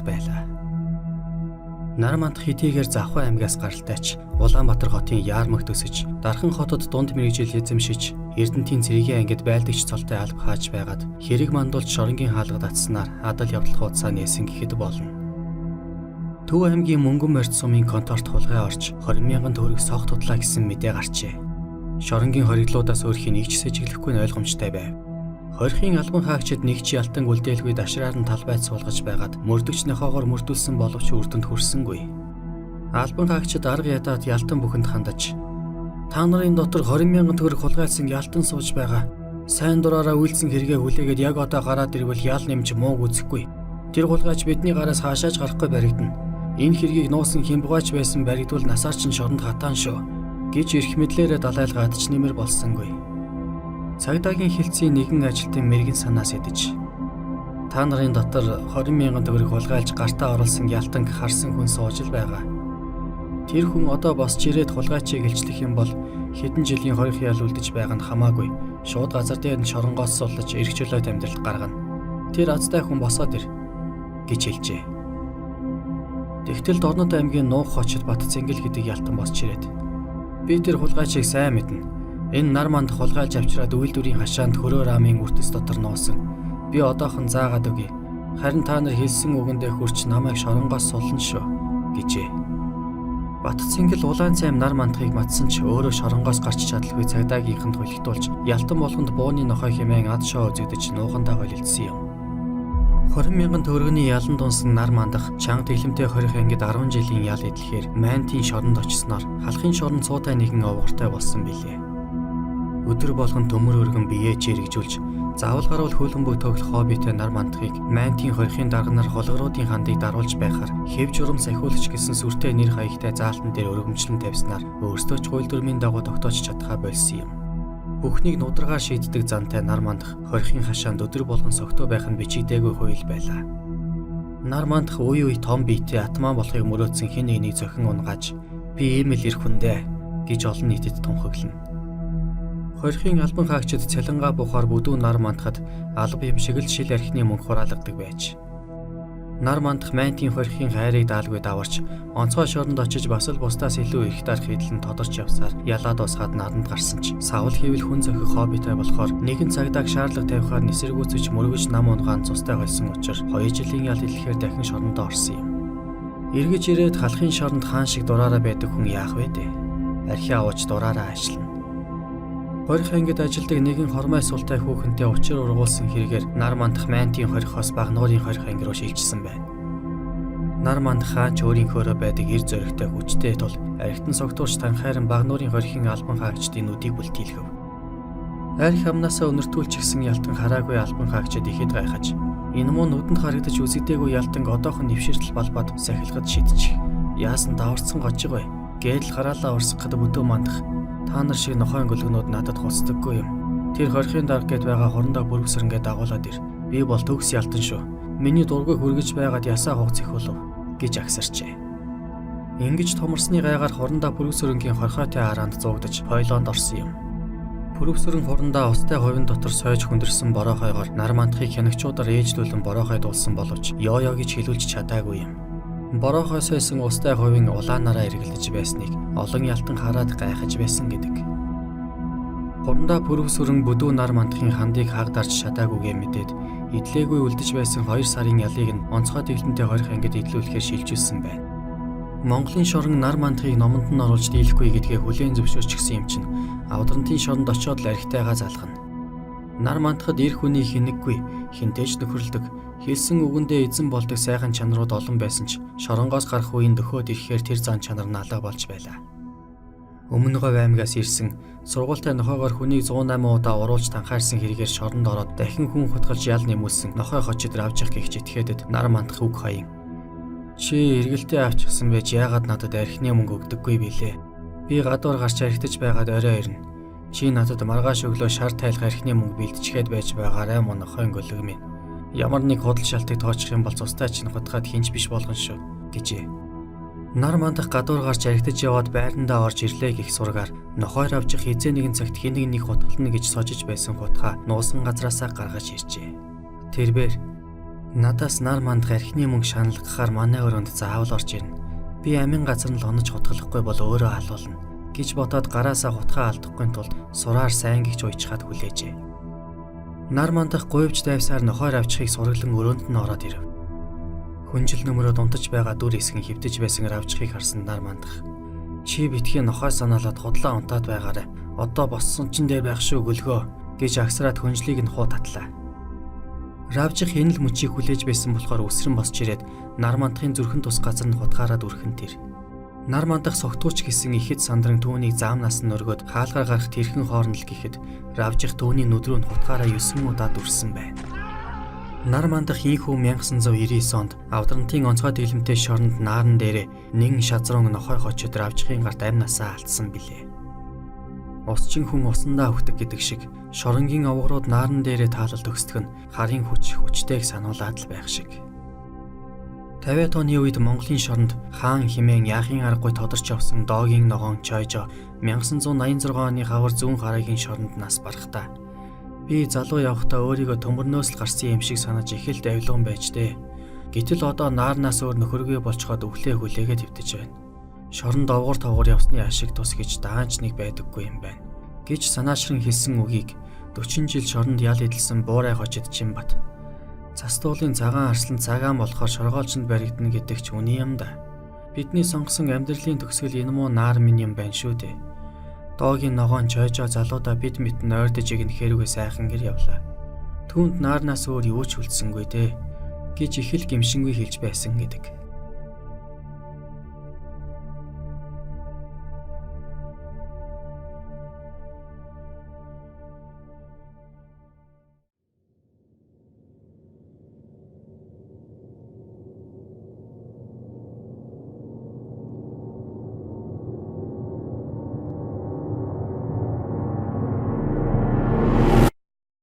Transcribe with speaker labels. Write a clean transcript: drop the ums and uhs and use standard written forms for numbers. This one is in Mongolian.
Speaker 1: Байлаа. Нар мандах хэдийгээр Завхаа аймгаас гаралтай ч Улаанбаатар хотын яармагт өсөж, Дархан хотод дунд мэргэжил эзэмшиж, Эрдэнтийн цэргийн ангид байлдагч цолтой алба хааж байгаад хэрэг мандуулж шоронгийн хаалга татснаар адал явдал хуудасаа нээсэн гэхэд болно. Төв аймгийн мөнгөн морьд сумын конторт хулгай орж 20 мянган төгрөг сох тутлаа гэсэн мэдээ гарчээ. Шоронгийн хориглуудаас өөрхийн нэг ч сэжиглэхгүй нь ойлгомжтой байв. Хорихын албан хаагчид нэг ч ялтан үлдээлгүй дашраар нь талбайд суулгаж байгаад мөрдөгч нохоогоор мөрдүүлсэн боловч үр дүнд хүрсэнгүй. Албан хаагчид арга ядаад ялтан бүхэнд хандаж, "Та нарын дотор 20 мянган төгрөг хулгайлсан ялтан сууж байгаа. Сайн дураараа үйлдсэн хэрэгээ хүлээгээд яг одоо гараад ирвэл ял нэмж мууг үзэхгүй. Тэр хулгайч бидний гараас хаашааж гарахгүй баригдана. Энэ хэргийг нуусан хямбгаач байсан баригдвал насаар чинь шоронд хатаан шүү" гэж эрх мэдлээрээ далайлгаад ч нэмэр болсонгүй. Цагдаагийн хэлтсийн нэгэн ажилтан мэрэгэн санаас идэж, "Та нарын дотор 20 мянган төгрөг хулгайлж гартаа оруулсан ялтанг харсан хүн сууж л байгаа. Тэр хүн одоо босч ирээд хулгайчийг илчлэх юм бол хэдэн жилийн хорих ял үлдэж байгаа нь хамаагүй. Шууд газар дээр нь шоронгоос суллаж эрх чөлөөт амьдралд гаргана. Тэр азтай хүн босоод ир" гэж хэлжээ. Тэгтэл Дорнод аймгийн Нуух хочид Батцэнгэл гэдэг ялтан босч ирээд, "Би тэр хулгайчийг сайн мэднэ. Энэ нар манд хулгайлж авчираад үйлдвэрийн хашаанд хөрөө рамын үртэс дотор нуусан. Би одоохон заагаад өгье. Харин та нар хэлсэн үгэндээ хүрч намайг шоронгоос сулна шүү" гэжээ. Батцэнгэл улаан цайм нар мандахыг матсан ч өөрөө шоронгоос гарч чадалгүй цагдаагийнханд холигдуулж ялтан болгонд бууны нохой хэмээн ад шоо үзэгдэж нуухандаа холилдсон юм. 20 мянган төгрөгийн ялан дунсан нар мандах чанга тэглэмтэй хорих ангид 10 жилийн ял эдлэхээр Мантийн шоронд очсноор халахын шоронд цуутай нэгэн овгортой болсон билээ. Өдөр болгон төмөр өргөн биеэ чирэгжүүлж заавал гарвал хөлбөмбөг тоглох хоббитой нар мандахыг Мантийн хорихын дарга нар хулгаруудын хандыг даруулж байхаар хэв журам сахиулагч гэсэн сүртэй нэр хаягтай заалтан дээр өргөмжлөн тавьснаар өөрсдөө ч хууль дүрмийн дагуу тогтоож чадхаа болсон юм. Бүхнийг нударгаар шийддэг зантай нар мандах хорихын хашаанд өдөр болгон согтуу байх нь бичигдээгүй хууль байлаа. Нар мандах үе үе том биетэй атман болохыг мөрөөдсөн хэн нэгнийг зохин унгааж, "Би ийм л эрх хүндээ" гэж олон нийтэд тунхаглана. Хорихын албан хаагчид цалингаа буухаар бүдүүн нар мандахад алба юм шиг л шил архины мөнгө хураалгадаг байж. Нар мандах Мантийн хорихын хайрыг даалгүй даварч онцгой шоронд очиж бас л бусдаас илүү эрх дарах хэдэл нь тодорч явсаар ялаа дуусгаад наранд гарсан ч савл хийвэл хүн зохих хоббитой болохоор нэгэн цагдааг шаардлага тавихаар нисэргүүцэж мөргөж нам унгаан цустай холсон учраас 2 жилийн ял хэлэхээр дахин шорондоо орсон юм. Эргэж ирээд халахын шоронд хаан шиг дураараа байдаг хүн яах вэ дээ? Архиа ууж дураараа ажиллана. Хорих ангид ажилдаг нэгэн хормой султай хүүхэнтэй учир ургуулсан хэрэгээр нар мандах Мантийн хорихоос Багнуурын хорих анги руу шилжсэн байна. Нар мандах хаан ч өөрийнхөөрөө байдаг эр зоригтой хүчтэй тул архитан согтуурч танхайран Багнуурын хорихын албан хаагчдын нүдийг бүлтийлгэв. Арх амнаасаа өнөртүүлчихсэн ялтан хараагүй албан хаагчид ихэд гайхаж, энэ муу нүдэнд харагдаж үзэгдээгүй ялтанг одоохон нэвширтэл балбаад сахилгад шидчих. Яасан даварцсан гожиг вэ? Гээдэл хараалаа урсгахад бүдүү мандах, "Та нар шиг нохойн гөлгөнүүд надад хуцдаггүй юм. Тэр хорихын дарга гээд байгаа хурандаа бүрвсрэнгээ дагуулад ир. Би бол төгс ялтан шүү. Миний дургуй хүргэж байгаад ясаа хугацх болов" гэж агсарчээ. Ингэж томорсны гайгаар хурандаа бүрвсрэнгийн хорхойтой араанд зуугдаж пойлоонд орсон юм. Бүрвсрэн хурандаа устай хувин дотор сойж хүндэрсэн бороохойгоор нар мандахыг хянагчуудаар ээжлүүлэн бороохой дуулсан боловч ёо ёо гэж хэлүүлж чадаагүй юм. Бороохой сойсон устай хувин улаанаараа эргэлдэж байсныг олон ялтан хараад гайхаж байсан гэдэг. Хурандаа пүрэвсүрэн бүдүү нар мандахын хандыг хаг дарж чадаагүйгээ мэдээд идлээгүй үлдэж байсан 2 сарын ялыг нь онцгой тэглэнтэй хорих ангид идлүүлэхээр шилжүүлсэн байна. Монголын шорон нар мандахыг номонд нь оруулж дийлэхгүй гэдгээ хүлээн зөвшөөрчихсөн юм чинь авдрантын шоронд очиод л архитайгаа залгана. Нар мандахад эр хүний хинэггүй, хинтэй ч нөхөрлөдөг, хэлсэн үгэндээ эзэн болдог сайхан чанарууд олон байсан ч шоронгоос гарах үеийн дөхөөд ирэхээр тэр зан чанар нь алга болж байлаа. Өмнө говь аймгаас ирсэн сургуультай нохойгоор хүнийг 108 удаа уруулж танхаарсан хэрэгээр шоронд ороод дахин хүн хутгалж ял нэмүүлсэн нохой хочид равжих гихч этгээдэд нар мандах үг хаян, "Чи эргэлтээ авчихсан байж яагаад надад архины мөнгө өгдөггүй билээ? Би гадуур гарч архитаж байгаад орой ирнэ. Чи надад маргааш өглөө шар тайлах архины мөнгө бэлтчихэд байж байгаарай, мөн нохойн гөлөг минь. Ямар нэг худал шалтыг тоочих юм бол цустай чинь хутгаад хинч биш болгон шүү" гэжээ. Нар мандах гадуур гарч архитаж яваад байрандаа орж ирлээ гэх сургаар нохойр авчих хэзээ нэгэн цагт хэн нэгнийг хутгална гэж сожиж байсан хутгаа нуусан газраасаа гаргаж иржээ. Тэрбээр Надаас нар мандах архины мөнгө шаналгахаар манай өрөөнд заавал орж ирнэ. Би амин газар нь л онож хутгалахгүй бол өөрөө алуулна гэж бодоод гараасаа хутгаа алдахгүй тулд сураар сайн гихч уйчхаад хүлээжээ. Нар мандах гуйвч дайвсаар нохой равчхыг сураглан өрөөнд нь ороод ирэв. Хүнжил нөмрөө дунтаж байгаа дүр эсгэн хөвдөж байсан равчхыг харсан нар мандах. Чи битгий нохой санаалаад худлаа унтаад байгаарай. Одоо боссон чин дээр байх шүү гөлгөө гэж агсраад хүнжлийг нь хуу татлаа. Равжих энэ л мөчийг хүлээж байсан болохоор үсрэн босч ирээд нар мандахын зүрхэн тус газар нь хутгаараад үрхэн тэр. Нар мандах согтууч гэсэн ихэд сандран түүнийг заамнаас нь өргөөд хаалгаар гарах тэрхэн хооронд л гэхэд равжих түүний нүд рүү нь хутгаараа 9 удаа дүрсэн байна. Нар мандах ийхүү 1999 онд Авдрантын онцгой дэглэмтэй шоронд нааран дээрээ нэн шазрун нохой хочид равжихын гарт амь насаа алдсан билээ. Усчин хүн усандаа өгдөг гэдэг шиг шоронгийн овгорууд нааран дээрээ таалал төгсдөг нь харын хүч хүчтэйг сануулад л байх шиг. 50-аад оны үед Монголын шоронд хаан химэн яахын аргагүй тодорч явсан доогийн ногоон Чойжо 1986 оны хавар зүүн хараагийн шоронд нас барахдаа би залуу явхдаа өөрийгөө төмөрнөөс л гарсан юм шиг санаж их л давилган байж дээ. Гэтэл одоо наарнаас өөр нөхөргүй болцоход өвлөө хүлээгээд хэвтэж байна. Шоронд овгор товгор явсны ашиг тус гэж даанч нэг байдаггүй юм байна гэж санаашран хэлсэн үгийг 40 жил шоронд ял эдэлсэн буурай хожид Чимбат. Цас дуулын цагаан арслан цагаан болохоор шоргоолжинд баригдана гэдэг ч үний юм да. Бидний сонгосон амьдралын төгсгөл энэ муу наар минь юм байна шүү дээ. Доогийн ногоон чойжоо залуудаа бид мэт нойрдож игнэхэргүй сайхан гэр явлаа. Түүнд наарнаас өөр юу ч үлдсэнгүй дээ гэж их л гимшингүй хэлж байсан гэдэг.